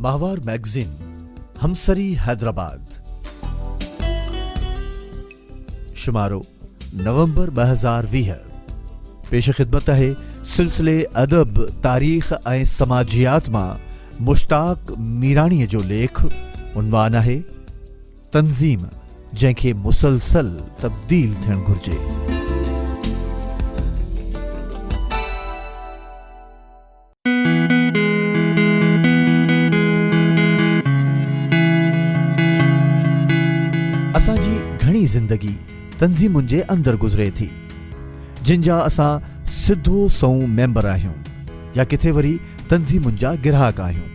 ماهوار مئگزين همسري حيدرآباد شمارو نومبر 2020 پيش خدمت آهي سلسلي ادب تاريخ ۽ سماجيات مان مشتاق ميراڻيء جو ليک عنوان آهي تنظيم جنهن کي مسلسل تبديل ٿيڻ گهرجي. اسان جي گهڻي زندگي تنظيمن جي اندر گذري ٿي، جن جا اسان سڌو سنئون ميمبر آهيون يا ڪٿي وري تنظيمن جا گراهڪ آهيون.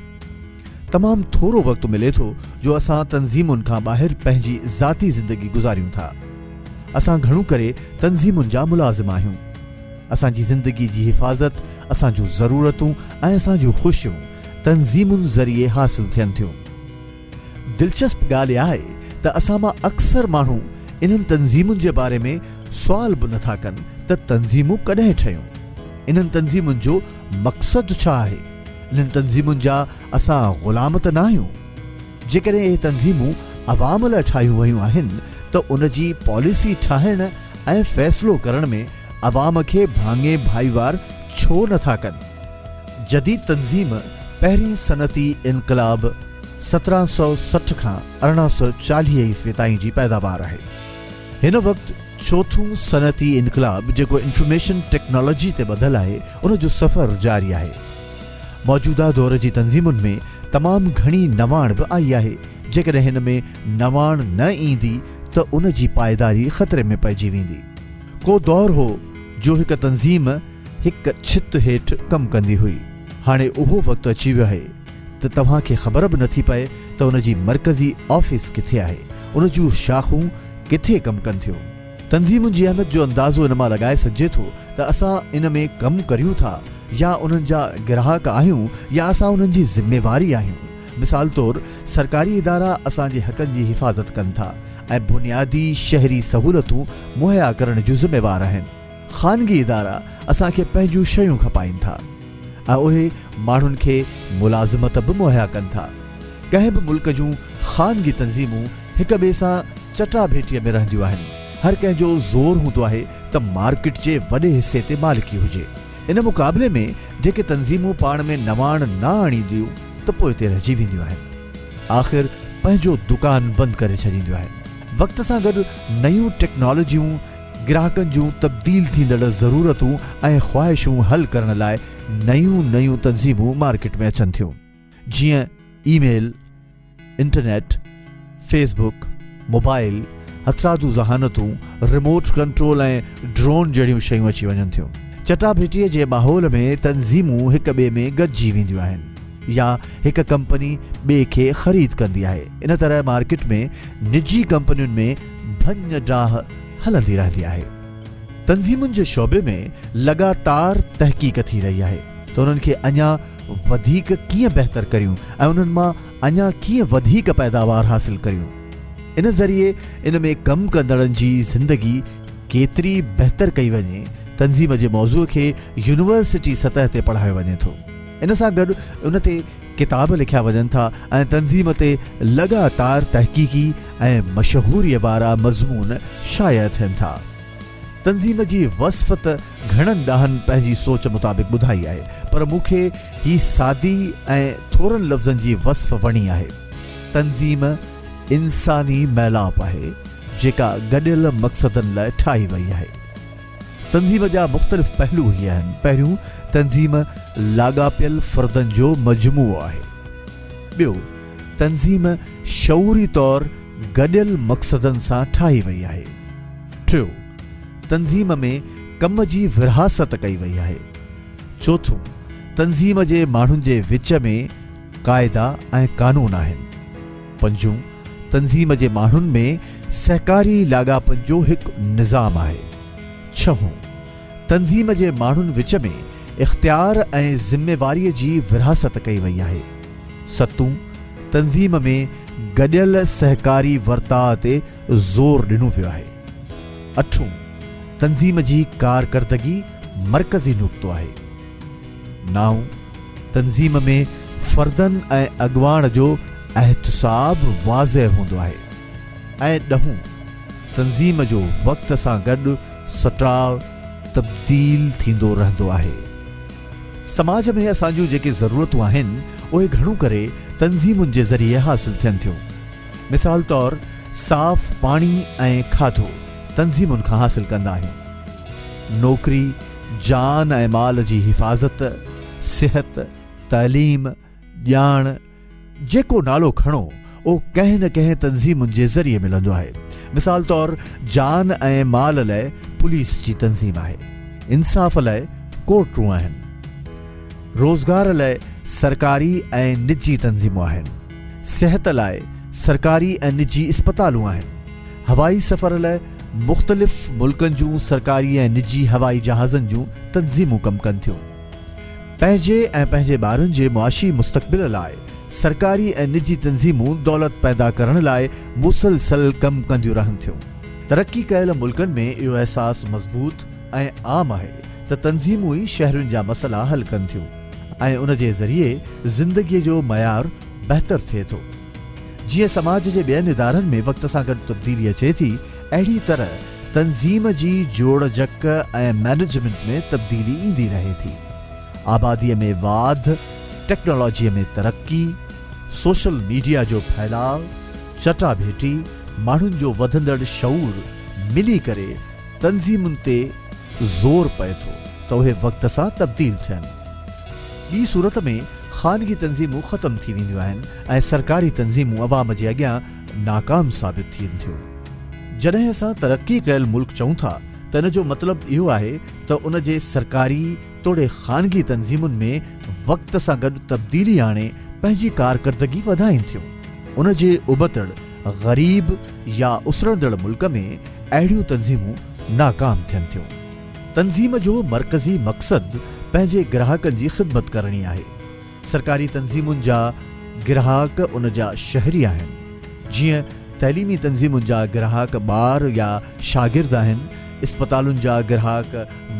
تمام ٿورو وقت ملي ٿو جو اسان تنظيمن کان ٻاهر پنهنجي ذاتي زندگي گذاريون ٿا. اسان گهڻو ڪري تنظيمن جا ملازم آهيون. اسان جي زندگي جي حفاظت، اسان جون ضرورتون ۽ اسان جون خوشيون تنظيمن ذريعي حاصل ٿين ٿيون. دلچسپ ڳالهه اها آهي ته اسان مان اڪثر ماڻهو انهن تنظيمن جي باري ۾ سوال به نٿا ڪن ته تنظيمون ڪڏهن ٺهيون؟ انهن تنظيمن جو مقصد ڇا آهي؟ انهن تنظيمن جا اسان غلام ته ناهيون؟ جيڪڏهن اهي تنظيمون عوام لاء ٺاهيون ويون آهن ته ان جي پاليسي ٺاهڻ ۽ فيصلو ڪرڻ ۾ عوام کي ڀاڱي ڀائيوار ڇو نه ٿا ڪن؟ جديد تنظيم پهرين صنعتي انقلاب 1760 کان 1840 عيسوي تائين جي پيداوار آهي. هن وقت چوٿون صنعتي انقلاب جيڪو انفارميشن ٽيڪنالاجي تي ٻڌل آهي ان جو سفر جاري آهي. موجوده دور جي تنظيمن ۾ تمام گهڻي نواڻ به آئي آهي، جيڪڏهن هن ۾ نواڻ نه ايندي ته ان جي پائيداري خطري ۾ پئجي ويندي. ڪو دور هو جو هڪ تنظيم هڪ ڇت هيٺ ڪم ڪندي هئي، هاڻي اهو وقت اچي ويو آهي ته توهان کي خبر به نٿي پئي ته ان جي مرڪزي آفيس ڪٿي آهي، ان جون شاخون ڪٿي ڪم ڪن ٿيون. تنظيمن جي اهميت جو اندازو ان مان لڳائي سگهجي ٿو ته اسان ان ۾ ڪم ڪريون ٿا يا انهن جا گراهڪ آهيون يا اسان انهن جي ذميواري آهيون. مثال طور سرڪاري ادارا اسان جي حقن جي حفاظت ڪن ٿا ۽ بنيادي شهري سهولتون مهيا ڪرڻ جون ذميوار آهن. خانگي ادارا اسان کي پنهنجون شيون کپائين ٿا ۽ اهي ماڻهن کي ملازمت به مهيا ڪن ٿا. ڪنهن به ملڪ جون خانگي تنظيمون هڪ ٻئي سان چٽاڀيٽيء ۾ رهنديون آهن. هر ڪنهن جو زور هوندو آهي ته مارڪيٽ جي وڏي حصي تي مالڪي هجي. ان مقابلي ۾ جيڪي تنظيمون پاڻ ۾ نواڻ نه آڻينديون ته پوئتي رهجي وينديون آهن. آخر پنهنجو دڪان بند ڪري ڇڏينديون آهن. وقت سان گڏ نيون ٽيڪنالاجيون گراهڪن جون تبديل ٿيندڙ ضرورتون ۽ خواهشون حل ڪرڻ لاء نيون نيون تنظيمون مارڪيٽ ۾ اچن ٿيون. جيئن email, internet, Facebook, mobile, هٿرادو ذهانتون، ريموٽ ڪنٽرول ۽ ڊرون جهڙيون شيون اچي وڃن ٿيون. چٽاڀيٽيء جي ماحول ۾ تنظيمون هڪ ٻئي ۾ گڏجي وينديون آهن يا هڪ ڪمپني ٻئي کي خريد ڪندي آهي. ان طرح مارڪيٽ ۾ نجي ڪمپنين ۾ ڀڃ ڊاهه هلندي رهندي آهي. تنظيمن جي شعبي ۾ لڳاتار تحقيق ٿي رهي آهي ته انهن کي اڃا وڌيڪ ڪيئن بهتر ڪريون ۽ انهن مان اڃا ڪيئن وڌيڪ پيداوار حاصل ڪريون. ان ذريعي ان ۾ ڪم ڪندڙن جي زندگي ڪيتري بهتر ڪئي وڃي. تنظيم جي موضوع کي يونيورسٽي سطح تي پڙهايو وڃي ٿو. ان سان گڏ ان تي ڪتاب لکيا وڃن ٿا ۽ تنظيم تي لڳاتار تحقيقي ۽ مشهوريء وارا مضمون شايع ٿين ٿا. تنظيم جي وصف ته گهڻن ڏاهن پنهنجي سوچ مطابق ٻڌائي آهي، پر مون کي هي سادي ۽ ٿورن لفظن جي وصف وڻي آهي. تنظيم انساني ميلاپ آهي، جيڪا گڏيل مقصدن لاء ٺاهي وئي آهي. تنظيم جا مختلف پهلو هي آهن، پهريون، تنظيم لاڳاپيل فردن جو مجموعو آهي. ٻيو، تنظيم شعوري طور گڏيل مقصدن سان ٺاهي وئي آهي. ٽيون، تنظيم ۾ ڪم جي ورهاست ڪئي وئي آهي. چوٿون، تنظيم جي ماڻهن جي وچ ۾ قاعدا ۽ قانون آهن. پنجون، تنظيم جي ماڻهن ۾ سهڪاري لاڳاپن جو هڪ نظام آهي. ڇهون، تنظيم جي ماڻهن وچ ۾ اختيار ۽ ذميواريء جي ورهاست ڪئي وئي آهي. ستون، تنظيم ۾ گڏيل سهڪاري ورتاء تي زور ڏنو ويو آهي. اٺون، تنظيم جي ڪارڪردگي مرڪزي نقطو آهي. نائون، تنظيم ۾ فردن ۽ اڳواڻ جو احتساب واضح هوندو آهي ۽ ڏهون تنظيم جو وقت سان گڏ سٽاء تبديل ٿيندو رهندو آهي. سماج ۾ اسان جون جيڪي ضرورتون آهن اهي گهڻو ڪري تنظيمن جي ذريعي حاصل ٿين ٿيون. مثال طور صاف پاڻي ۽ کاڌو تنظيمن کان حاصل ڪندا آهيون. نوڪري، جان ۽ مال جي حفاظت، صحت، تعليم، ڄاڻ، جيڪو نالو کڻو اهو ڪنهن نه ڪنهن تنظيمن جي ذريعي ملندو آهي. مثال طور جان ۽ مال لئه پوليس جي تنظيم آهي. انصاف لئه ڪورٽون آهن. روزگار لئه سرڪاري ۽ نجي تنظيمون آهن. صحت لاء سرڪاري ۽ نجي اسپتالون آهن. هوائي سفر لئه مختلف ملڪن جون سرڪاري ۽ نجي هوائي جهازن جون تنظيمون ڪم ڪن ٿيون. پنهنجي ۽ پنهنجي ٻارن جي معاشي مستقبل لاء سرڪاري ۽ نجي تنظيمون دولت پيدا ڪرڻ لاء مسلسل ڪم ڪنديون رهن ٿيون. ترقي ڪيل ملڪن ۾ اهو احساس مضبوط ۽ عام آهي ته تنظيمون ئي شهرين جا مسئلا حل ڪن ٿيون ۽ ان جي ذريعي زندگي جو معيار بهتر ٿئي ٿو. جيئن سماج جي ٻين ادارن ۾ وقت سان گڏ تبديلي اچي ٿي، اهڙي طرح تنظيم جي جوڙجڪ ۽ مئنيجمينٽ ۾ تبديلي ايندي رهي ٿي. آباديء ۾ واڌ، ٽيڪنالاجيء ۾ ترقي، سوشل ميڊيا جو ڦهلاء، چٽاڀيٽي، ماڻهن جو وڌندڙ شعور ملي ڪري تنظيمن تي زور پئي ٿو ته اهي وقت سان تبديل ٿين. ٻي صورت ۾ خانگي تنظيمون ختم ٿي وينديون آهن ۽ سرڪاري تنظيمون عوام جي اڳيان ناڪام ثابت ٿين ٿيون. جڏهن اسان ترقي ڪيل ملڪ چئون ٿا ته ان جو مطلب اهو آهي ته ان جي سرڪاري توڙي خانگي تنظيمن ۾ وقت سان گڏ تبديلي آڻي پنهنجي ڪارڪردگي وڌائين ٿيون. ان جي ابتڙ غريب يا اسرندڙ ملڪ ۾ اهڙيون تنظيمون ناڪام ٿين ٿيون. تنظيم جو مرڪزي مقصد پنهنجي گراهڪن جي خدمت ڪرڻي آهي. سرڪاري تنظيمن جا گراهڪ ان جا شهري آهن. جيئن تعليمي تنظيمن جا گراهڪ ٻار يا شاگرد آهن، اسپتالن جا گراهڪ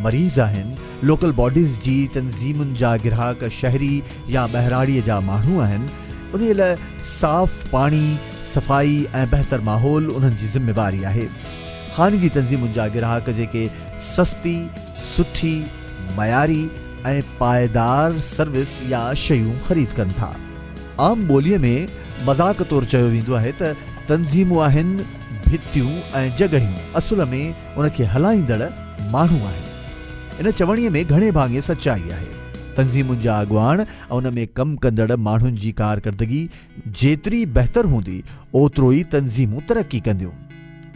مريض آهن، لوڪل باڊيز جي تنظيمن جا گراهڪ شهري يا ٻهراڙيء جا ماڻهو آهن، انهيء لاء صاف پاڻي، صفائي ۽ بهتر ماحول انهن جي ذميواري آهي. خانگي تنظيمن جا گراهڪ جيڪي سستي، سٺي، معياري ۽ پائيدار سروس يا شيون خريد ڪن ٿا. عام ٻوليء ۾ مذاق طور چيو ويندو آهي ته تنظيمون آهن ڀتيون ۽ جڳهيون اصل ۾ ان کي هلائيندڙ ماڻهو آهن. ان چوڻيء ۾ گهڻي ڀاڱي سچائي آهي. تنظيمن جا اڳواڻ ۽ ان ۾ ڪم ڪندڙ ماڻهن جي ڪارڪردگي جيتري بهتر هوندي اوترو ئي تنظيمون ترقي ڪنديون.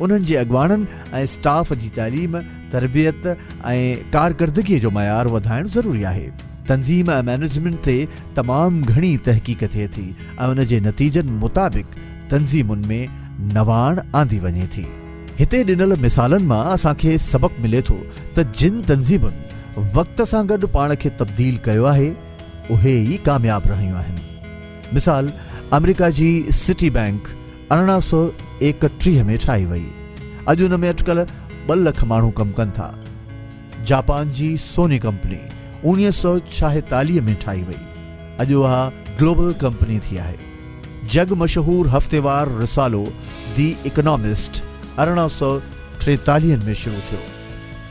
انهن جي اڳواڻن ۽ اسٽاف جي تعليم، تربيت ۽ ڪارڪردگيء جو معيار وڌائڻ ضروري آهي. تنظيم ۽ مئنيجمينٽ تي تمام گهڻي تحقيق ٿئي ٿي ۽ ان جي نتيجن مطابق تنظيمن ۾ نواڻ آندي وڃي ٿي. هتي ڏنل مثالن مان اسان کي سبق ملي ٿو ته جن تنظيمن وقت سان گڏ پاڻ کي تبديل ڪيو آهي، اهي ئي ڪامياب رهيون آهن. مثال، آمريڪا جي سٽي بئنڪ 1831 ۾ ٺاهي وئي. اڄ ان ۾ اٽڪل ٻه لک ماڻهو ڪم ڪن ٿا. جاپان جي سوني ڪمپني 1946 ۾ ٺاهي وئي. اڄ اها گلوبل ڪمپني ٿي آهي. جڳ مشهور هفتيوار رسالو the economist 1843 ۾ شروع ٿيو.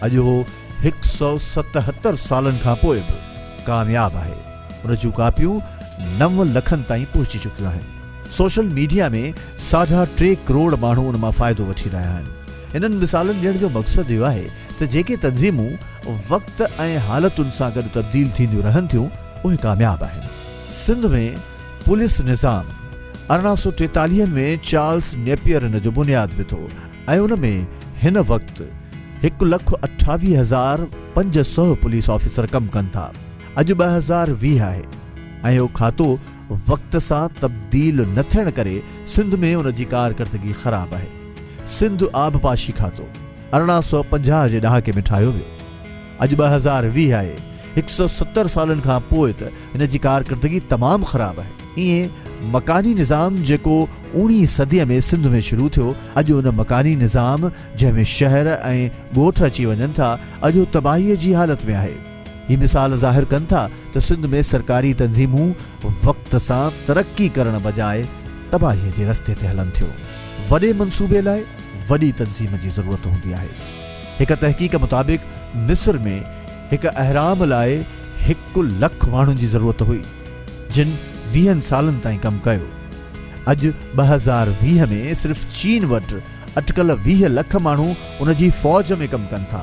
اڄ اهو هڪ سئو 77 سالن کان پوء به ڪامياب آهي. ان جون ڪاپيون نو لکن تائين پهچي چڪيون آهن. سوشل ميڊيا ۾ ساڍا ٽي ڪروڙ ماڻهو ان مان فائدو وٺي رهيا آهن. انهن مثالن ڏيڻ جو مقصد اهو آهي ته جيڪي تنظيمون وقت ۽ حالتن سان گڏ تبديل ٿينديون رهن ٿيون اهي ڪامياب آهن. سنڌ ۾ پوليس نظام 1843 ۾ چارلس نيپيئر ان جو بنياد وڌو ۽ ان ۾ هن وقت هڪ لک 28500 پوليس آفيسر ڪم ڪن ٿا. اڄ 2020 آهي ۽ اهو کاتو وقت سان تبديل نه ٿيڻ ڪري سنڌ ۾ ان جي ڪارڪردگي خراب آهي. سنڌ آبپاشي کاتو 1850 جي ڏهاڪي ۾ ٺاهيو ويو. اڄ 2020 آهي، 170 سالن کان پوء ته ان جي ڪارڪردگي تمام خراب آهي. ائين مڪاني نظام جيڪو اوڻيهين صديء ۾ سنڌ ۾ شروع ٿيو، اڄ ان مڪاني نظام جنهن ۾ شهر ۽ ڳوٺ اچي وڃن ٿا، اڄ اهو تباهيء جي حالت ۾ آهي. هي مثال ظاهر ڪن ٿا ته سنڌ ۾ سرڪاري تنظيمون وقت سان ترقي ڪرڻ بجاء تباهي جي رستي تي هلن ٿيون. وڏي منصوبي لاء وڏي تنظيم جي ضرورت هوندي آهي. هڪ تحقيق مطابق مصر ۾ هڪ اهرام لاء هڪ لک ماڻهن جي ضرورت هئي، جن ويهن سالن تائين ڪم ڪيو. اڄ 2020 ۾ صرف چين وٽ اٽڪل 20 لک ماڻهو ان جي فوج ۾ ڪم ڪن ٿا.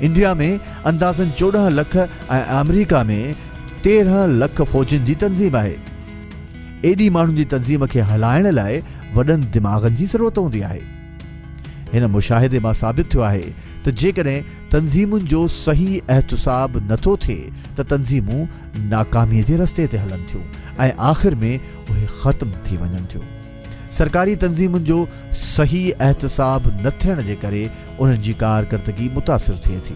انڊيا ۾ اندازن 14 لک ۽ آمريڪا ۾ 13 لک فوجين جي تنظيم آهي. ايڏي ماڻهن جي تنظيم کي هلائڻ لاء وڏن دماغن جي ضرورت هوندي آهي. هن مشاهدي مان ثابت ٿيو آهي ته جيڪڏهن تنظيمن جو صحيح احتساب نٿو ٿئي ته تنظيمون ناڪامي جي رستي تي هلن ٿيون ۽ آخر ۾ اهي ختم ٿي وڃن ٿيون. سرڪاري تنظيمن جو صحيح احتساب نه ٿيڻ جي ڪري انهن جي ڪارڪردگي متاثر ٿئي ٿي.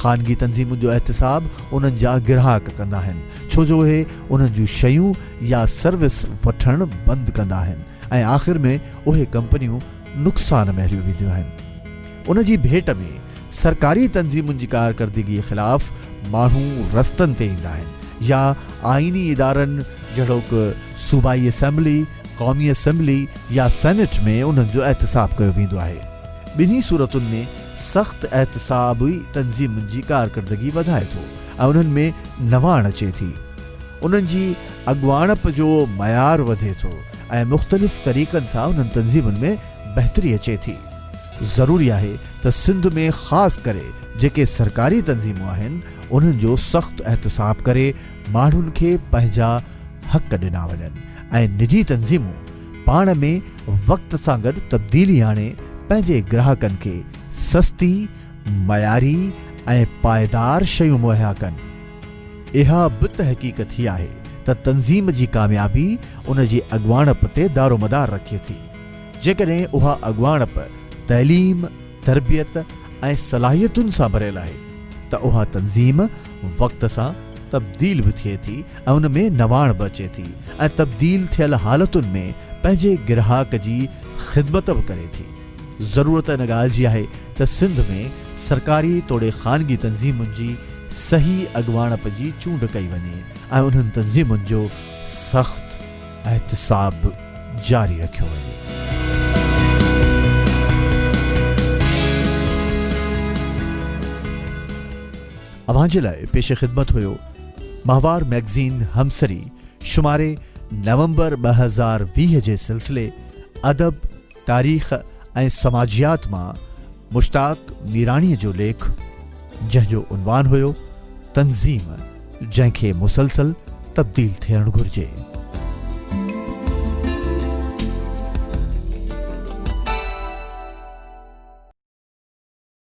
خانگي تنظيمن جو احتساب انهن جا گراهڪ ڪندا آهن ڇو جو اهي انهن جون شيون يا سروس وٺڻ بند ڪندا آهن ۽ آخر ۾ اهي ڪمپنيون نقصان ۾ هليون وينديون آهن. ان جي ڀيٽ ۾ سرڪاري تنظيمن جي ڪارڪردگي خلاف ماڻهو رستن تي ايندا آهن يا آئيني ادارن جهڙوڪ صوبائي اسيمبلي، قومي اسيمبلي يا سينيٽ ۾ انهن جو احتساب ڪيو ويندو آهي. ٻنهي صورتن ۾ سخت احتساب ئي تنظيمن جي ڪارڪردگي وڌائي ٿو ۽ انهن ۾ نواڻ اچي ٿي. انهن جي اڳواڻپ جو معيار وڌي ٿو ۽ مختلف طريقن سان انهن تنظيمن ۾ بهتري اچي ٿي. ضروري آهي ته سنڌ ۾ خاص ڪري جيڪي سرڪاري تنظيمون آهن انهن جو سخت احتساب ڪري ماڻهن کي پنهنجا حق ڏنا وڃن ۽ نجي تنظيمون پاڻ ۾ وقت سان گڏ تبديلي آڻي پنهنجي گراهڪن کي سستي، معياري ۽ پائيدار شيون مهيا ڪن. اها به تحقيق ٿي آهي ته تنظيم جي ڪاميابي ان جي اڳواڻپ تي دارومدار رکي ٿي. جيڪڏهن اها اڳواڻپ تعليم، تربيت ۽ صلاحيتن سان ڀريل آهي ته اها تنظيم وقت سان تبديل به ٿئي ٿي ۽ ان ۾ نواڻ به اچي ٿي ۽ تبديل ٿيل حالتن ۾ پنهنجي گراهڪ جي خدمت به ڪري ٿي. ضرورت ان ڳالهه جي آهي ته سنڌ ۾ سرڪاري توڙي خانگي تنظيمن جي صحيح اڳواڻپ جي چونڊ ڪئي وڃي ۽ انهن تنظيمن جو سخت احتساب جاري رکيو وڃي. اوهان جي لاء پيش خدمت هيو ماهوار مئگزين همسري شماري نومبر 2020 جي سلسلي ادب، تاريخ ۽ سماجيات مان مشتاق ميراڻيء جو ليک جنهن جو عنوان هيو تنظيم جنهن کي مسلسل تبديل ٿيڻ گهرجي.